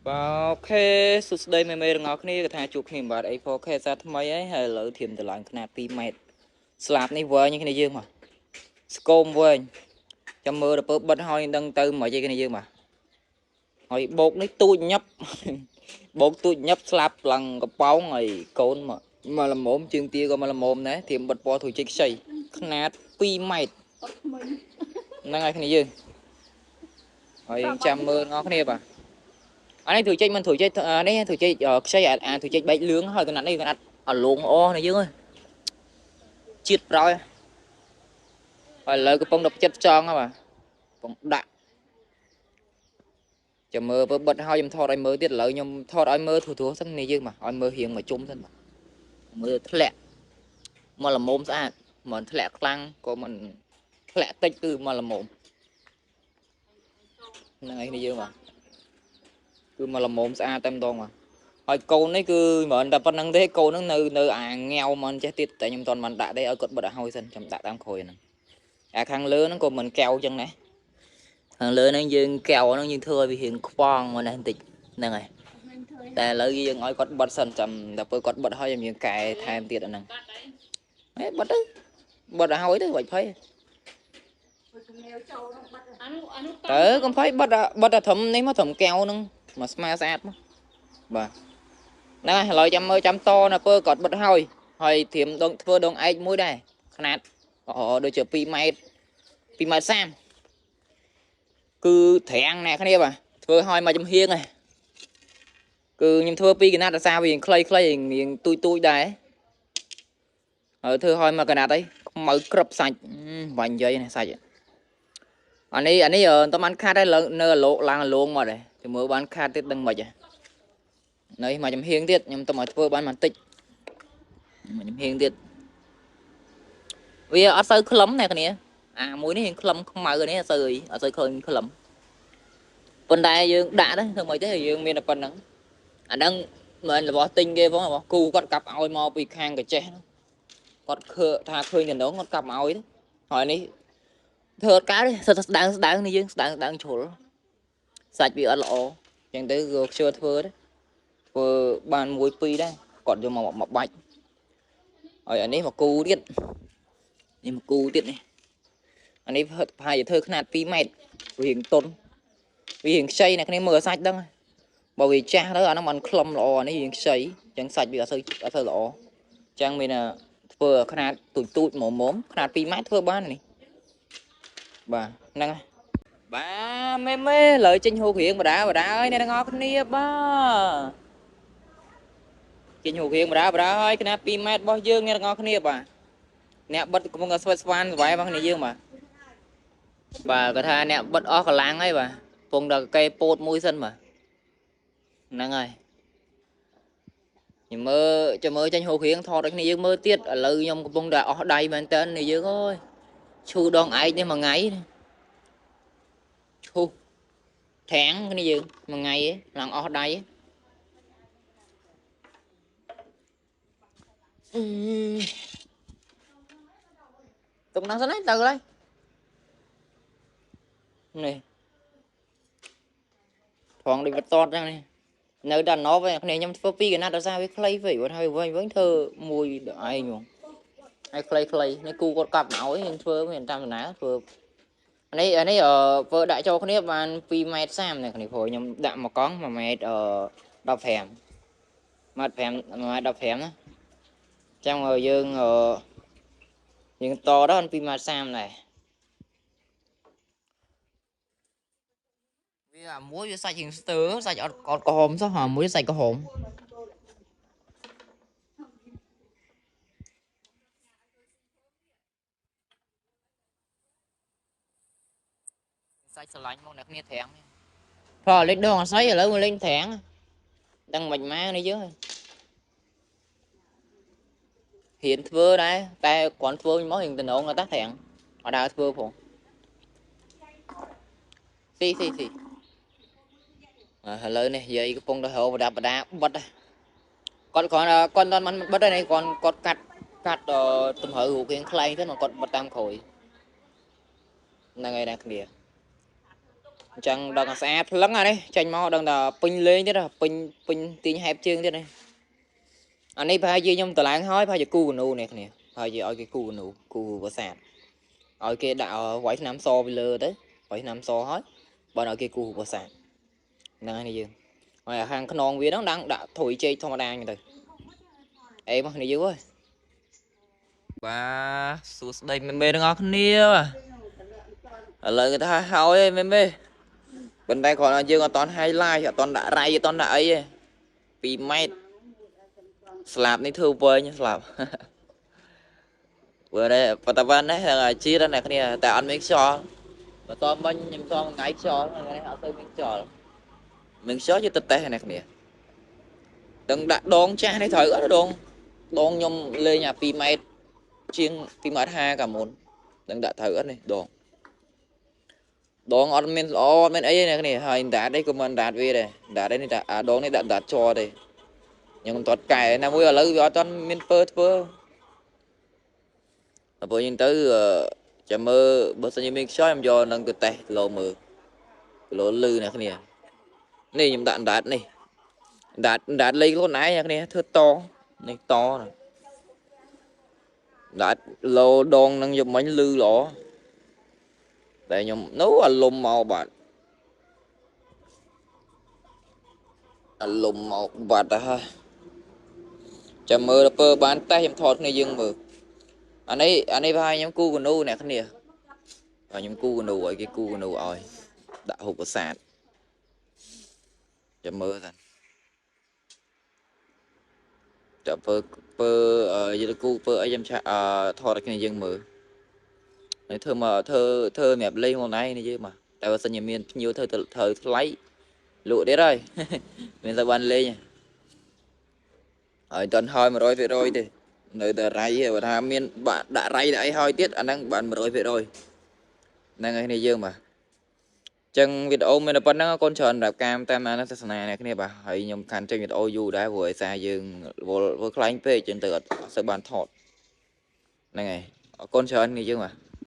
បាទអូខេសួស្តីមេមេទាំងអស់គ្នាគាត់ថាជួបគ្នាបាទ A4K សាថ្មីហើយហើយឥឡូវធៀមតម្លើងខ្នាត2ម៉ែត្រស្លាបនេះវែងគ្នាយើងមកស្គមវែងចាំមើលដល់ពើបិទហើយដឹងទៅមិនអីគ្នាយើងបាទហើយបោកនេះទូចញាប់បោកទូចញាប់ស្លាប់ឡើងកប៉ោងហើយកូនមកមកល្មមជើងទាក៏មកល្មមដែរធៀមបិទពណ៌ធុយជិកខ្ចីខ្នាត2ម៉ែត្រហ្នឹងហើយគ្នាយើងហើយចាំមើលទាំងអស់គ្នាបាទអានេះធុយចេកមិនធុយចេកនេះធុយចេកខ្ចីអាធុយចេកបែកលឿងហើយកណាត់នេះកណាត់អាលងអនេះយើងអើយជាតិប្រោយហើយឥឡូវកំពុងដល់ចិត្តចង់ហ៎បាទកំពុងដាក់ចាំមើលបើបិទហើយខ្ញុំថតឲ្យមើលទៀតឥឡូវខ្ញុំថតឲ្យមើលធូរធូរសិននេះយើងបាទឲ្យមើលរៀងមកជុំសិនបាទមើលធ្លាក់មកល្មមស្អាតមិនធ្លាក់ខ្លាំងក៏មិនធ្លាក់តិចគឺមកល្មមហ្នឹងហើយនេះយើងបាទគឺមកល្មមស្អាតតែម្ដងបាទហើយកូននេះគឺមិនតែប៉ុណ្្នឹងទេកូនហ្នឹងនៅអាងាវមិនចេះទៀតតែខ្ញុំមិនទាន់បានដាក់ទេឲ្យគាត់បិទឲ្យហើយសិនចាំដាក់តាមក្រោយហ្នឹងអាខាងលើហ្នឹងក៏មិនកែវចឹងដែរខាងលើហ្នឹងយើងកែវហ្នឹងយើងធ្វើឲ្យវារៀងខ្វងមកនេះបន្តិចហ្នឹងហើយតែឥឡូវយើងឲ្យគាត់បិទសិនចាំដល់ពេលគាត់បិទហើយយើងកែថែមទៀតអាហ្នឹងហេបិទទៅបិទឲ្យហើយទៅបាច់ភ័យទៅកុំភ័យបិទបិទតែត្រឹមនេះមកត្រឹមកែវហ្នឹងមកស្មាស្អាតមកបាទហ្នឹងហើយឥឡូវចាំមើលចាំតនៅពើគាត់បិទហើយហើយត្រៀមដងធ្វើដងឯកមួយដែរខ្នាតដូចជា2ម៉ែត្រ2ម៉ែត្រ30គឺត្រាំងអ្នកគ្នាបាទធ្វើឲ្យមកចំហៀងហ្នឹងគឺខ្ញុំធ្វើពីកណាត់អាសាវាខ្លីៗរៀងទូចទូចដែរហើយធ្វើឲ្យមកកណាត់អីខ្មៅក្រឹបសាច់បាញ់និយាយនេះសាច់អានេះអានេះមិនបានខាត់ទេនៅលោកឡើងលងមកដែរទៅមើលបានខាត់ទៀតដឹងមិនហ៎នេះមកចំហៀងទៀតខ្ញុំទៅមកធ្វើបានបន្តិចមកចំហៀងទៀតវាអត់សូវក្លឹមណែគ្នាអាមួយនេះក្លឹមខ្មៅនេះអត់សូវអីអត់សូវឃើញក្លឹមប៉ុន្តែយើងដាក់ទៅធ្វើម៉េចទេយើងមានតែប៉ុណ្្នឹងអាហ្នឹងមិនរបស់ទិញគេផងរបស់គូគាត់កាប់ឲ្យមកពីខាងកាចេះគាត់ខើថាឃើញកណ្ដងគាត់កាប់ឲ្យហើយនេះធ្វើអត់កើតទេសិតតែស្ដើងស្ដើងនេះយើងស្ដើងស្ដើងជ្រុលសាច់វាអត់ល្អអញ្ចឹងទៅក៏ខ្ជិលធ្វើដែរធ្វើបានមួយពីរដែរគាត់យកមកមកបាច់ហើយអានេះមកគូទៀតនេះមកគូទៀតនេះអានេះប្រហែលជាធ្វើខ្នាត2ម៉ែត្រវារៀងតុនវារៀងខ្ចីអ្នកគ្នាមើលសាច់ដឹងបើវាចាស់ទៅអាហ្នឹងมันក្លឹមល្អអានេះរៀងខ្ចីអញ្ចឹងសាច់វាអត់សូវល្អអញ្ចឹងមានធ្វើខ្នាតទូចទូចមុំមុំខ្នាត2ម៉ែត្រធ្វើបាននេះបាទហ្នឹងហើយបាទមេមេឥឡូវចេញហូបរៀងបដាបដាហើយអ្នកទាំងអស់គ្នាបាទចេញហូបរៀងបដាបដាហើយខ្នាត2ម៉ែត្ររបស់យើងអ្នកទាំងអស់គ្នាបាទអ្នកបិទកំពុងតែស្វិតស្វានស្វែងរបស់គ្នាយើងបាទបាទគាត់ថាអ្នកបិទអស់កម្លាំងហើយបាទកំពុងតែកេពោតមួយសិនបាទហ្នឹងហើយខ្ញុំមើលចាំមើលចេញហូបរៀងថតឲ្យគ្នាយើងមើលទៀតឥឡូវខ្ញុំកំពុងតែអស់ដៃមែនតើនេះយើងអើយឈូដងឯកនេះមួយថ្ងៃឈូត្រាំងគ្នាយើងមួយថ្ងៃឡើងអស់ដៃទុកណាសិនទៅហើយនេះថងដូចវត្តតចឹងនេះនៅដល់ណប់ឯគ្នាខ្ញុំធ្វើពីរកណាត់ដោយសារវាខ្លីពេកគាត់ហើយវិញវិញធ្វើមួយដល់ឯងហ្មងហើយខ្លីខ្លីនេះគូគាត់កាប់មកឲ្យយើងធ្វើមានតាមដំណើរធ្វើអានេះអានេះធ្វើដាក់ចូលគ្នាបាន2ម៉ែត្រ30នេះគ្នាព្រោះខ្ញុំដាក់មកកង់1ម៉ែត្រ15ម៉ែត្រ5ម៉ែត្រ15ណាចឹងយើងយើងតដល់2ម៉ែត្រ30ដែរវាអាមួយវាសាច់រៀងស្ទើសាច់អត់ក្រហមសោះអាមួយសាច់ក្រហមសាច់ស្រឡាញ់មកអ្នកគ្នាត្រាំងផលលេខដងអាស័យឥឡូវមកលេងត្រាំងដឹងមិនម៉ានេះយើងហ៊ានធ្វើដែរតែគ្រាន់ធ្វើមករៀងតំណងតាត្រាំងអត់ដើរធ្វើផងស៊ីស៊ីស៊ីឥឡូវនេះយាយកំពុងតែរកបដាបដាបិទគាត់គ្រាន់គាត់មិនបិទទេនេះគាត់គាត់កាត់កាត់តម្រូវរូបរាងខ្លែងទៅគាត់បិទតាមក្រោយហ្នឹងហើយណាគ្នា អញ្ចឹងដឹងតែស្អាតភ្លឹងអានេះចេញមកដឹងតែពេញលេងទៀតពេញពេញទាញហែបជើងទៀតនេះអានេះប្រហែលជាខ្ញុំតឡើងហើយប្រហែលជាគូកនូនេះគ្នាប្រហែលជាឲ្យគេគូកនូគូប្រាសាទឲ្យគេដាក់វាយឆ្នាំសពីលើទៅវាយឆ្នាំសហើយបើឲ្យគេគូប្រាសាទហ្នឹងហើយនេះយើងហើយខាងខ្នងវាហ្នឹងដាក់ធុយចេកធម្មតាអញ្ចឹងទៅអេមកនេះយើងអើយបាទសួស្តីមេមេទាំងអស់គ្នាបាទឥឡូវគេថាហើយឯងមេមេប៉ុន្តែគ្រាន់តែយើងអត់តន់ highlight អត់តន់ដាក់រៃអត់តន់ដាក់អីទេ2ម៉ែត្រស្លាប់នេះធ្វើវែងស្លាប់ព្រោះតែបតបាននេះជាតិអ្នកគ្នាតែអត់មានខ្យល់បន្តមិញខ្ញុំសងថ្ងៃខ្យល់ថ្ងៃនេះអត់ទៅមានខ្យល់មានខ្យល់ជាតេះអ្នកគ្នាដឹងដាក់ដងចាស់នេះត្រូវអត់ដងដងខ្ញុំលេងអា2ម៉ែត្រជាង2ម៉ែត្រ50កាលមុនដឹងដាក់ត្រូវអត់នេះដងដងអត់មានល្អអត់មានអីទេអ្នកគ្នាហើយដាតអីក៏មិនដាតវាដែរដាតអីនេះដាក់អាដងនេះដាក់ដាតជ័រទេខ្ញុំមិនទាត់កែណាមួយឥឡូវវាអត់ទាន់មានពើធ្វើដល់ពេលយើងទៅចាំមើលបើសិនជាមានខ្យល់ខ្ញុំយកនឹងទៅតេស្តគីឡូមើលគីឡូលឺអ្នកគ្នានេះខ្ញុំដាក់ដាតនេះដាតដាតលេងខ្លួនឯងអ្នកគ្នាធ្វើតនេះតណាដាតលោដងនឹងយកមិញលឺល្អតែខ្ញុំនោះអាលំមកបាទអាលំមកបាត់ទៅហើយចាំមើលពើបានតេស្តខ្ញុំថតគ្នាយើងមើលអានេះប្រហែលខ្ញុំគូកនូអ្នកគ្នាខ្ញុំគូកនូឲ្យគេគូកនូឲ្យដាក់រូបប្រាសាទចាំមើលសិនចាំពើពើយល់គូពើអីខ្ញុំឆាថតឲ្យគ្នាយើងមើលនេះធ្វើមកធ្វើធ្វើសម្រាប់លេងខ្លួនឯងនេះយើងមកតែបើសិនជាមានភ្ញៀវធ្វើត្រូវថ្លៃលក់ទៀតហើយមានតែបានលេងហើយតន់ហើយ100%ទេនៅតែរៃបើថាមានបាក់ដាក់រៃដាក់អីហើយទៀតអាហ្នឹងបាន100%ហ្នឹងហើយនេះយើងបាទចឹងវីដេអូមានតែប៉ុណ្្នឹងអរគុណច្រើនសម្រាប់ការតាមដានទស្សនាអ្នកគ្នាបាទហើយខ្ញុំខានចេញវីដេអូយូរដែរព្រោះឯសារយើងរវល់ខ្លែងពេកចឹងទៅអត់សូវបានថតហ្នឹងហើយអរគុណច្រើននេះយើងបាទ។